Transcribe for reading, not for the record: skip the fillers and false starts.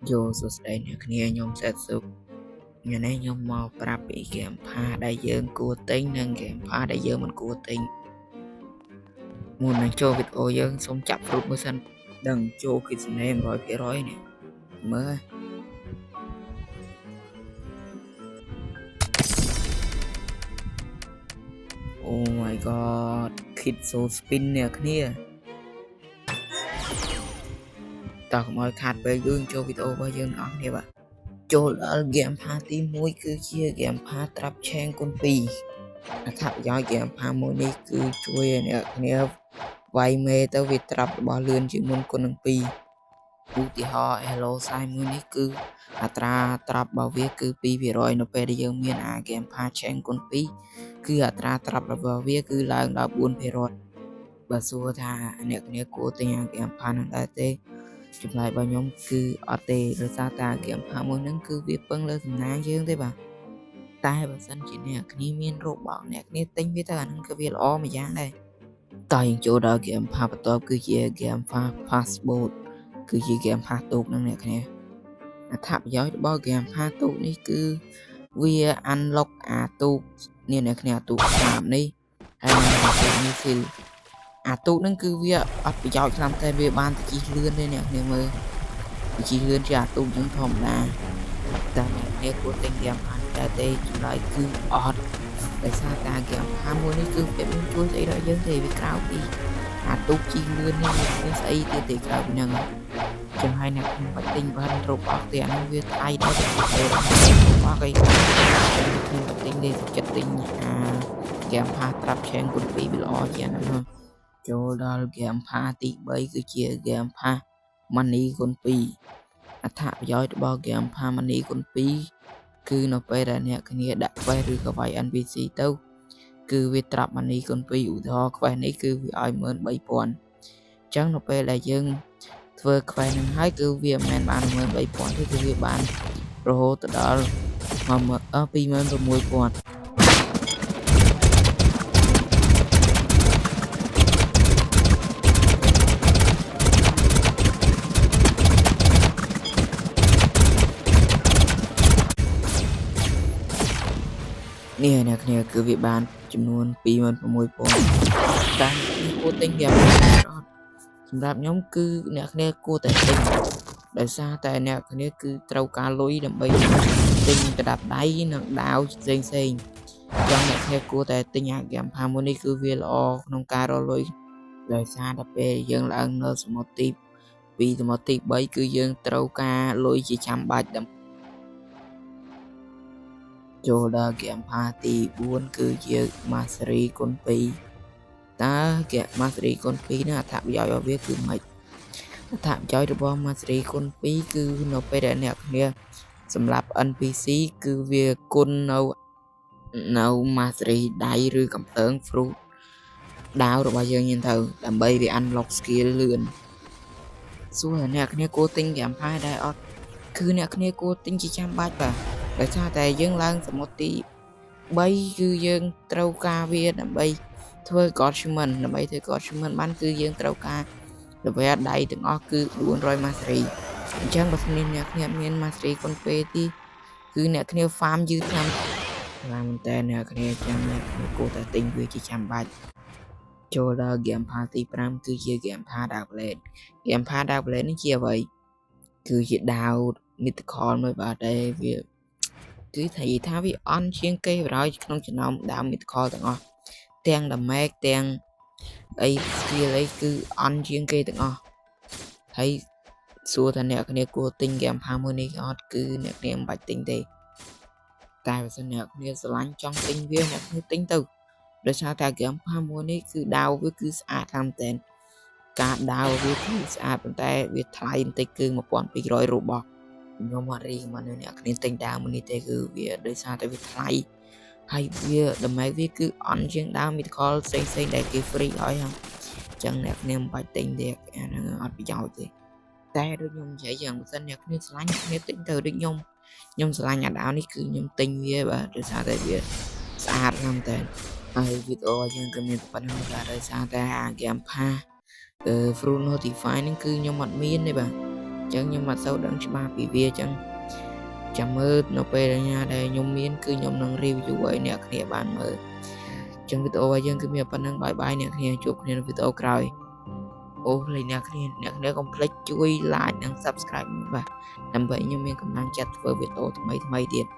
Yo សួស្តីអ្នកគ្នាខ្ញុំសែតសុខថ្ងៃនេះខ្ញុំមកប្រាប់ពី game pass ដែលយើងគួរទិញនិង game pass ដែលយើងមិនគួរទិញមុននឹងចូលវីដេអូយើងសូមចាប់រូបមួយសិនដឹងចូលគិតសនេ100%នេះមើល Oh my god, Kid Soul Spin អ្នកគ្នាតោះកុំឲ្យខាតពេលយូរចូលវីដេអូរបស់យើងទាំងអស់គ្នាបាទចូលដល់ game pass ទី1គឺជា game pass ត្រាប់ឆេងគុណ2អត្ថប្រយោជន៍ game pass មួយនេះគឺជួយឲ្យអ្នកគ្នាវាយមេទៅវាត្រាប់របស់លឿនជាងមុនគុណនឹង2ឧទាហរណ៍ Hello ខ្សែមួយនេះគឺអត្រាត្រាប់របស់វាគឺ2%នៅពេលដែលយើងមានអា game pass ឆេងគុណ2គឺអត្រាត្រាប់របស់វាគឺឡើងដល់4%បើសួរថាអ្នកគ្នាគួរទិញអា game pass នឹងដែរទេចម្លើយរបស់ខ្ញុំគឺអត់ទេដោយសារតែ game pass មួយហ្នឹងគឺវាពឹងលើសំណាងយើងទេបាទតែបើសិនជាអ្នកគ្នាមាន Robux អ្នកគ្នាទិញវាទៅអាហ្នឹងក៏វាល្អមួយយ៉ាងដែរតោះយើងចូលដល់ game pass បន្ទាប់គឺជា game pass passport គឺជា game pass ទូកហ្នឹងអ្នកគ្នាអត្ថប្រយោជន៍របស់ game pass ទូកនេះគឺវា unlock អាទូកនេះអ្នកគ្នាអាទូកស្លាបនេះហើយនឹងអាទូកនេះគឺអាទូកហ្នឹងគឺវាអត់ប្រយោជន៍ខ្លាំងតែវាបានទៅជិះលឿនទេអ្នកគ្នាមើលជិះលឿនជាអាទូកយើងធម្មតាតែអ្នកគ្នាគួរទិញ game pass តែទេចម្លើយគឺអត់ដោយសារតែ game pass មួយនេះគឺវាមិនជួយស្អីដល់យើងទេវាក្រៅពីអាទូកជិះលឿននេះវាមានស្អីទៀតទេក្រៅពីហ្នឹងចឹងហើយអ្នកខ្ញុំបាច់ទិញបាន Robux ទេអានោះវាថ្លៃដល់ទៅទេ Robux អីខ្ញុំបាច់ទិញទេចិត្តទិញអា game pass ត្រាប់ឆេងគុណ2វាល្អជាងហ្នឹងចូលដល់ game pass ទី3គឺជា game pass money គុណ2អត្ថប្រយោជន៍របស់ game pass money គុណ2គឺនៅពេលដែលអ្នកគ្នាដាក់ quest ឬក៏វាយ NPC ទៅគឺវាត្រាប់ money គុណ2ឧទាហរណ៍ quest នេះគឺវាឲ្យ13000អញ្ចឹងនៅពេលដែលយើងធ្វើ quest នឹងហើយគឺវាមិនមែនបាន13000ទេគឺវាបានរហូតទៅដល់26000នេះអ្នកគ្នាគឺវាបានចំនួន26000តែអ្នកគួរទិញហ្គេមអត់សម្រាប់ខ្ញុំគឺអ្នកគ្នាគួរតែទិញដោយសារតែអ្នកគ្នាគឺត្រូវការលុយដើម្បីទិញប្រដាប់ដៃនិងដាវផ្សេងផ្សេងចង់អ្នកគ្នាគួរតែទិញអា game pass មួយនេះគឺវាល្អក្នុងការរកលុយដោយសារតែពេលយើងឡើងនៅសមុទ្រទី2សមុទ្រទី3គឺយើងត្រូវការលុយជាចាំបាច់ដើម្បីចូលដល់ game pass ទី4គឺជា Mastery គុណ2តើ Game Mastery គុណ2ហ្នឹងអត្ថប្រយោជន៍របស់វាគឺម៉េចអត្ថប្រយោជន៍របស់ Mastery គុណ2គឺនៅពេលដែលអ្នកគ្នាសម្រាប់ NPC គឺវាគុណនៅ Mastery ដៃឬកំភ្លើង fruit ដាវរបស់យើងហ្នឹងទៅដើម្បីវា unlock skill លឿនសួរអ្នកគ្នាគួរទិញ game pass ដែរអត់គឺអ្នកគ្នាគួរទិញជាចាំបាច់បាទដោយសារតែយើងឡើងសមុទ្រទី3គឺយើងត្រូវការវាដើម្បីធ្វើ Godhuman ដើម្បីធ្វើ Godhuman បានគឺយើងត្រូវការ level ដៃទាំងអស់គឺ400 mastery អញ្ចឹងបើសិនជាអ្នកគ្នាមាន mastery គុណពេទីគឺអ្នកគ្នា farm យឺតខ្លាំងខ្លាំងមែនតើអ្នកគ្នាចាំអ្នកគ្នាគួរតែទិញវាជាចាំបាច់ចូលដល់ game pass ទី5គឺជា game pass Dark Blade game pass Dark Blade នេះជាអ្វីគឺជាដាវ mythical មួយបាទតែវាគឺថានិយាយថាវាអន់ជាងគេបណ្ដោយក្នុងចំណោមដាវ mythical ទាំងអស់ទាំង damage ទាំងអី skill អីគឺអន់ជាងគេទាំងអស់ហើយសួរថាអ្នកគ្នាគួរទិញ game pass មួយនេះអត់គឺអ្នកគ្នាមិនបាច់ទិញទេតែបើសិនអ្នកគ្នាស្រឡាញ់ចង់ទិញវាអ្នកគ្នាទិញទៅដោយសារតែ game pass មួយនេះគឺដាវវាគឺស្អាតខ្លាំងមែនទែនការដាវវាគឺស្អាតប៉ុន្តែវាថ្លៃបន្តិចគឺ1200 Robux ខ្ញុំអត់រីមកអ្នកគ្នាទិញដាវមួយនេះទេគឺវាដោយសារតែវាថ្លៃហើយវាតម្លៃវាគឺអន់ជាងដាវ mythical ផ្សេងផ្សេងដែលគេ free ឲ្យហ្នឹងអញ្ចឹងអ្នកគ្នាមិនបាច់ទិញទេអាហ្នឹងអត់ប្រយោជន៍ទេតែដូចខ្ញុំនិយាយយ៉ាងបើសិនអ្នកគ្នាស្រឡាញ់អ្នកគ្នាទិញទៅដូចខ្ញុំខ្ញុំស្រឡាញ់អាដាវនេះគឺខ្ញុំទិញវាបាទដោយសារតែវាស្អាតណាស់តែហើយវីដេអូយើងក៏មានប៉ុណ្្នឹងបាទដោយសារតែអា game pass អឺ fruit notify ហ្នឹងគឺខ្ញុំអត់មានទេបាទ ចឹងខ្ញុំអត់សូវដឹងច្បាស់ពីវាចឹងចាំមើលនៅពេលណាដែលខ្ញុំមានគឺខ្ញុំនឹង review ឲ្យអ្នកគ្នាបានមើលចឹងវីដេអូរបស់យើងគឺមានប៉ុណ្ណឹង bye bye អ្នកគ្នាជួបគ្នានៅវីដេអូក្រោយអូលេអ្នកគ្នាអ្នកគ្នាកុំភ្លេចជួយ like និង subscribe បាទដើម្បីខ្ញុំមានកម្លាំងចិត្តធ្វើវីដេអូថ្មីថ្មីទៀត។